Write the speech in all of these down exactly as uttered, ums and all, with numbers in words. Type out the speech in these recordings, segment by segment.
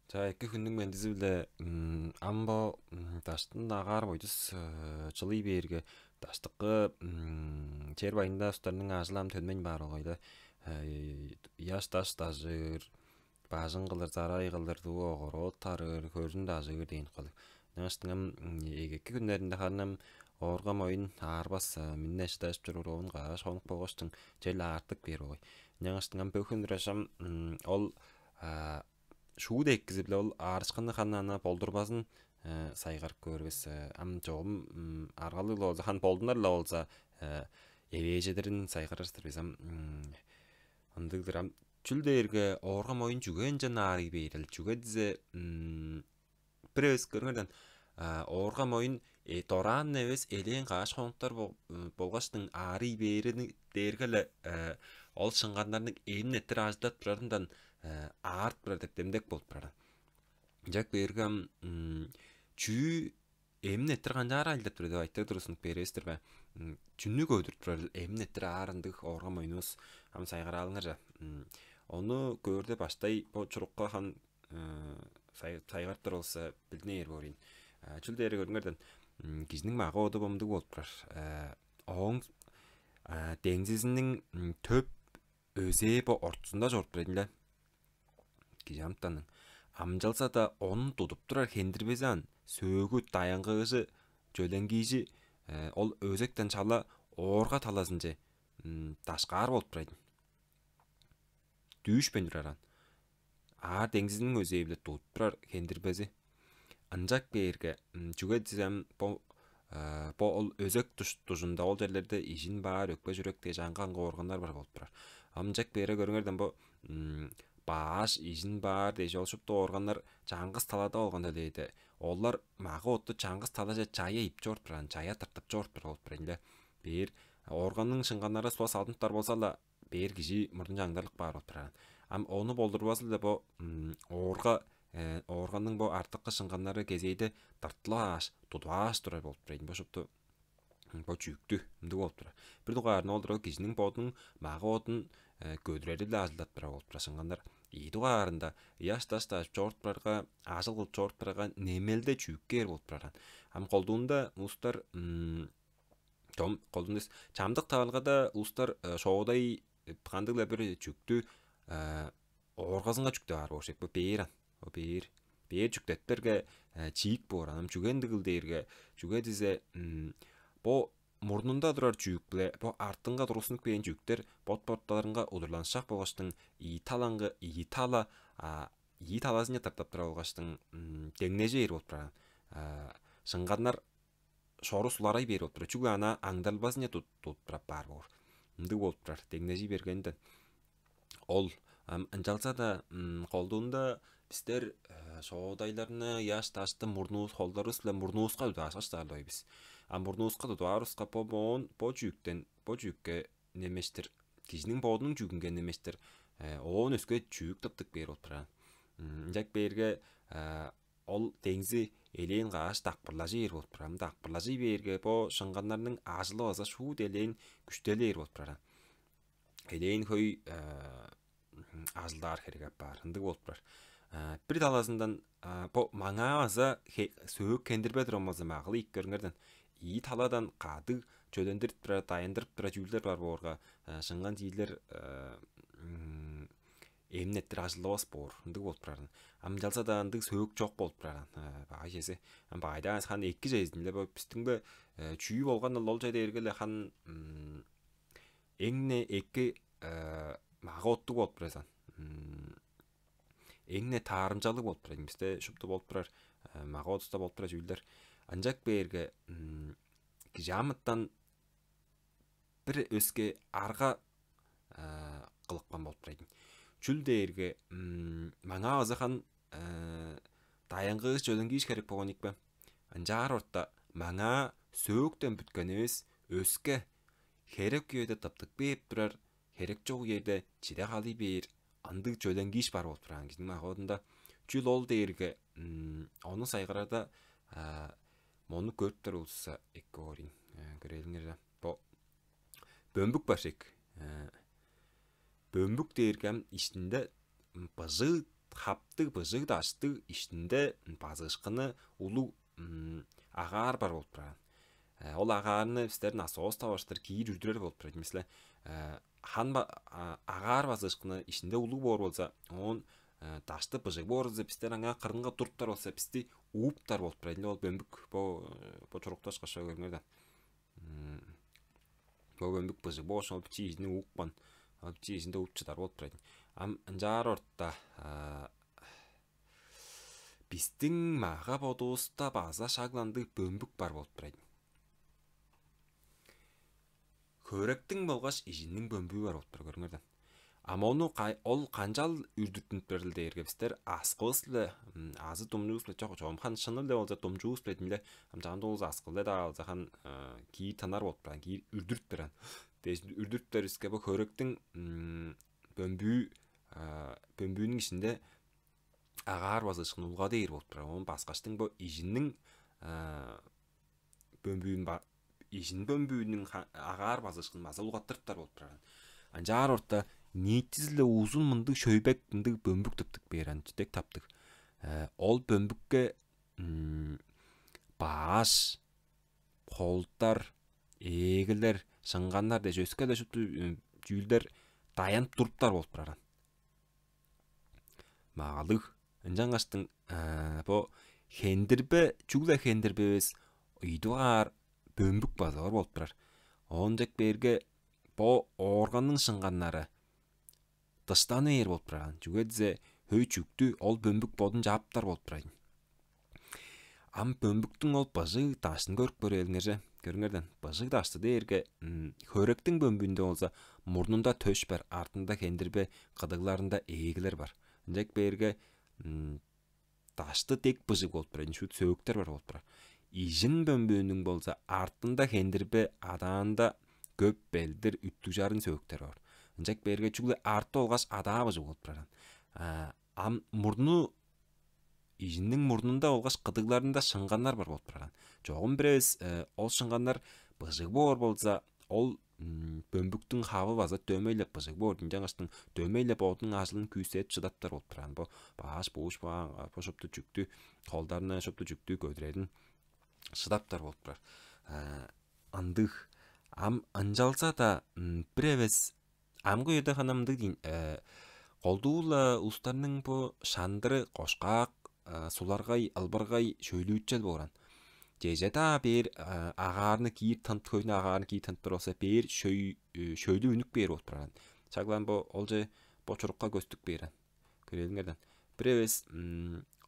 Чаа, эки хүннүң мендизи-биле. Ам бо даштын агаар бойдус чылый бээрге, даштыкы чер байында устарның ажылы ам төнмейн баар болгай-ла. Ыяш-даш дажыыр, бажың кылыр, зарай кылыр, дуу огород тарыыр, хөрзүн дажыыр дээн кылыг. Ынчангаштың ам эгеки хүннеринде харын ам оорга моюн аарбас, минне шыдажып чоруур оон каш хонук болгаштың чел аартып кээр болгай. Ынчангаштың ам бөгүн ырашам ол шуут эккизи-биле ол аарышкынны ханнаана болдурбазын сайгарып көөрүвүс ам чогум аргалыг-ла болза, хан болдунар-ла болза, эвээжедирин сайгарар-дыр бис ам. Ындыг-дыр ам. Чүл дээрге оорга моюн чүге ынчан аарый бээрил? Чүге дизе бир эвес көрүңерден, оорга моюн дораан эвес элээн каш хонуктар болгаштың аарый бээрини дээрге-ле ол шыңганнарның эмин эрттир ажылдап турарындан аарып турар деп демдек болуп турар. Ынчак бээрге ам чүү эмин эрттир канчаар ажылдап турар деп айтырыг турузунуп беривис-тир бе? Чүнү көдүрүп турар эмин эрттир аар ындыг оорга моюнувус? Ам сайгараалыңар ча. Ону көөрде баштай бо чурукка хан сайгарыптар болза билдинээр боор ийин. Чүл дээрге көрүңерден, кижиниң мага-боду бо мындыг болуп турар. Ооң деңзизиниң төп өзээ бо ортузунда чоруп турар ийин-ле. Кижи амытанның амчалза-даа ону тудуп турар хендирбези аан, сөөгү, даянгыыжы, чөленгиижи ол өзектен шала оорга талазынче дашкаар болуп турар ийин. Дүүшпейн турар аан. Аар деңзиниң өзээ-биле тудуп турар хендирбези. Ынчак бээрге, чүге дизем, бо бо ол өзек душ-, дужунда, ол черлерде ижин баар, өкпе-чүрек дээш аңгы-аңгы органнар бар болуп турар. Ам ынчак бээрге көрүңерден, бо баш, ижин баар дээш ол шупту органнар чаңгыс талада болган элээде, олар мага-ботту чаңгыс талаже чая ийип чоруп турар, чая тыртып чоруп турар болуп турар ийин-ле. Бээр органның шыңганнары сула салдынып турар болза-ла, бээр кижи мурнунче аңдарлып каар болуп турар. Ам ону болдурбазы-ла бо оорга, оорганның бо артыкы шыңганнары кезээде тыртылааш, тудуааш турар болуп турар ийин бо шупту, бо чүъктү. Ындыг болуп турар. Бир дугаарында ол-дур, ол кижиниң бодунуң мага-бодун көдүрери-биле ажылдап турар болуп турар шыңганнар. Ийи дугаарында ыяш-даш дажып чоруп турарга, ажыл кылып чоруп турарга, немелде чүък кээр болуп турар. Ам колдуунда улустар, чом колдуунда эвес, чамдык таварылгада улустар шоодай кандыг-ла бир чүъктү ооргазынга чүктеп аар боор чек бо, бээр аан. О, бээр. Бээр чүктеттерге чиик боор аан. Ам чүге ындыгыл дээрге, чүге дизе, бо мурнунда турар чүък-биле бо артынга тургустунуп кээн чүъктер бот-боттарынга удурланышкак болгаштың, ийи талаңгы, ийи тала, ийи талазынче тыртып турар болгаштың, деңнежи бээр болуп турар. Шыңганнар шору суларай бээр болуп турар. Чүгле ана аңдарылбазынче тудуп турап баар боор. Ындыг болуп турар, деңнежи бергенден. Ол ынчалза-даа колдуунда бистер шоодайларны ыяш-дашты мурнувус, холдарывыс-биле мурнувуска тудуп аарышкаш-даа албай бис. А мурнувуска тудуп аарывыска, бо моон бо чүъктен бо чүъкке немештир, кижиниң бодунуң чүъгүнге немештир оон өске чүък тыптып кээр болуп турар. Ынчак бээрге ол деңзи элээн каш дакпырлажы бээр болуп турар. Ам дакпырлажы бээрге, бо шыңганнарның ажылы база шуут элээн күштелээр болуп турар. Элээн хөй ажылдаар херек апаар, ындыг болуп турар. Бир талазындан бо маңаа база сөök хендирбе турар болза, магылы ийик көрүңерден, ийи таладан кадыг чөлендирип турар, дайындырып турар чүүлдер бар боорга, шыңган чиилер эмнеттир ажылдавас боор, ындыг болуп турарын. Ам ынчалза-даа ындыг сөөк чок болуп турарын. Багай чези. Ам багайдаан хан эки чезин-ле бо бистиң бе чүү болган ол, ол чеде эргеле хан эңне эки мага оттуг болуп турасан. Эңне таарымчалыг болуп турар. Бисте шупту болуп турар, мага отуста болуп турар чүүлдер. Ынчак бээрге кижи амытан бир өске арга кылыпкан болуп турар ийин. Чүл дээрге маңаа ызыхан даянгыыш чөленгииш херек болган ийик бе? Ынчаар орта маңаа сөөктен бүткенивис өске херек үеде тыптып кээп турар, херек чок үеде чиде халый бээр ындыг чөленгииш бар болуп турар кижиниң мага бодунда. Чүл ол дээрге ону сайгарарда мону көрүптер улуса эки оорийн. Көрээлиңер бо бөмбүк бар шек. Бөмбүк дээрге ам иштинде быжыг хаптыг, быжыг даштыг, иштинде базыышкыны улуг агаар бар болуп турар. Ол агаарны бистер насос таваштыр киир үрдүрер болуп турар. Мисале, хан агаар базыышкыны иштинде улуг боор болза, оон дашты быжыг боор болза, бистер аңаа кырынга туруптар болза, бисти ууптар болуп турар. Ол бөмбүк бо бо чурукташкаш, көрүңер даан. Бо бөмбүк быжыг боош, ол бичии кижини уупкан, ол бичии кижини ууп чыдар болуп турар. Ам ынчаар орта бистиң мага-бодувуста база шагландыг бөмбүк бар болуп турар. Хөректиң болгаш ижинниң бөмбүү бар болуп турар, көрүңер даан. Ам ону ол канчал үрдүртүнүп берил дээрге, бистер аскывыс-биле, азы думчувус-биле, чок, чогум хан шыны-биле болза, думчувус-биле диле, ам чаан дулус аскы-биле-даа болза, хан киир тынар болуп турар, киир үрдүрүп берген. Дээш үрдүрүп беривиске, бо хөректиң бөмбүү бөмбүүнүң ишинде агаар базыышкын улга дээр болуп турар. Оон баскаштың бо ижинниң бөмбүүн ижин бөмбүүнүң агаар базыышкын база улгаттырыптар болуп турар. Ынчаар орта ниитизи-ле узун мындыг шөйбек, мындыг бөмбүк тыптып бээр, ан чүдек таптыг. Ол бөмбүкке бааш, холдар, ээгэлер, шыңганнар дээш өске-ле шупту чүүлдер даянып туруптар болуп турар. Магалыг. Ынчангаштың бо хендирбе, чүгле хендирбе эвес, ыйдып аар бөмбүк база бар болуп турар. Оон чек бээрге, бо оорганның шыңганнары дыштаны бээр болуп турар. Чүге дизе, хөй чүктү ол бөмбүк бодун чааптар болуп турар. Ам бөмбүктүң ол быжыг даштын көрүп көрээлиңерже, көрүңерден. Быжыг дашты дээрге, хөректиң бөмбүүнде болза, мурнунда төш бар, артында хендирбе, кыдыгларында ээглер бар. Ынчек бээрге, дашты дег быжыг болуп турар, шуут сөөктер бар болуп турар. Ижин бөмбүүнүң болза, артында хендирбе, адаанда көп белдир, үттүг-чарын сөөктер бар. Ынчек бээрге, чүгле арты болгаш адаа быжыг болуп турар. Ам мурну, ижинниң мурнунда болгаш кыдыгларында шыңганнар бар болуп турар. Чогум бир эвес ол шыңганнар быжыг боор болза, ол бөмбүктүң хавы база дөмей-ле быжыг боор. Ынчангаштың дөмей-ле бодунуң ажылын күүседип шыдаптар болуп турар. Бо баш бууш баан, бо шупту чүктү, холдарны, шупту чүктү көдүрерин шыдаптар болуп турар. Ындыг. Ам ынчалза-даа бир эвес амгы үеде хана мындыг дейн, колдуу-ла улустарның бо шандыры кошкаак, суларгай, ылбыргай, шөйлүүчел бооран. Чеже-даа бээр агаарны киир тынт, хөйнү агаарны киир тынтыр болза, бээр шөй шөйлү үнүп бээр болуп тураран. Шаглаан бо олче бо чурукка көстүк бээрен. Көрээлиңерден. Бир эвес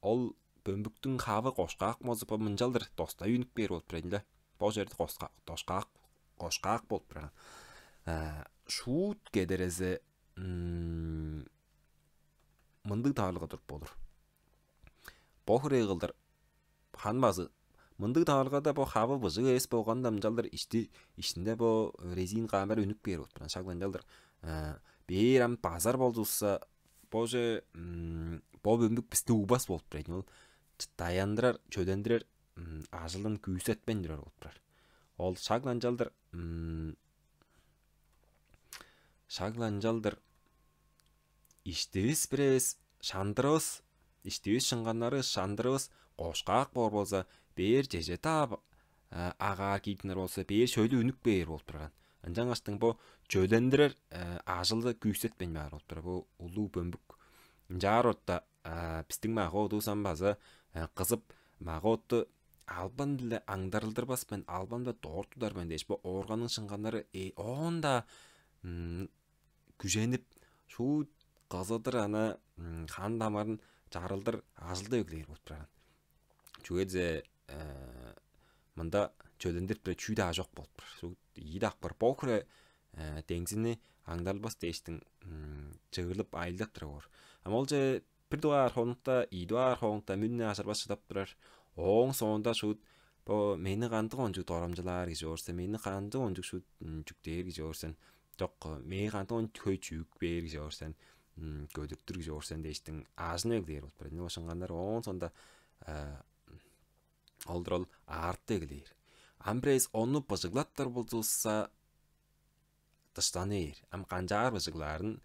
ол бөмбүктүң хавы кошкаак болза, бо мынчалдыр достай үнүп бээр болуп турайын да. Бо черде кошкаак, кошкаак болуп тураран. Шуут кедерезе мындыг таарлыга туруп болур. Бо хырыйгылдыр хан базы мындыг таарлыгада бо хавы быжыг эвес болганда, мынчалдыр ишти, иштинде бо резин камера үнүп кээр болуп туран. Шак ынчалдыр бээр ам базар болзувусса, боже, бо бөмбүк бисти уубас болуп турар. Ол даяндырар, чөлендирер ажылын күүсетпейн турар болуп турар. Ол шак ынчалдыр шак-ла ынчалдыр иштивис бир эвес шандырывыс, иштивис шыңганнарывыс, шандырывыс кошкаак боор болза, бээр чеже-даа агаар киидинер болза, бээр шөйлү үнүп бээр болуп турган. Ынчангаштың бо чөлендирер ажылды күүсетпейн баар болуп турар. Бо улуу бөмбүк ынчаар орта бистиң мага-бодувус ам база кызып, мага-ботту албан-биле аңдарылдырбас мен, албан-биле дорт тудар мен дээш, бо оорганның шыңганнары оон-даа күженип, шуут кызыдыр ана хан дамарын чарылдыр ажылдап эгелээр болуп тураран. Чүге дизе мында чөлендирип-ле чүү-даа чок болуп турар. Шуут ийи дакпыр бо хире деңзини аңдарылбас дээштиң чыырлып, айылдап тура боор. Ам олче бир дугаар хонукта, ийи дугаар хонукта мүнү ажырбас шыдап турар. Ооң соонда шуут бо мени кандыг ончуг дорамчылаар кижи боор сен, мени кандыг ончуг шуут чүктээр кижи боор сен, чок, мээ кандыг ончуг хөй чүүк бээр кижи боор сен, көдүртүр кижи боор сен дээштиң ажын эгдээр болуп турар. Ошонганнар ооң соонда олдур ол аарты эгелээр. Ам бирээз ону быжыглаттар болзувусса, дыштаны бээр. Ам канчаар быжыглаарын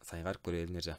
сайгарып көрээлиңер.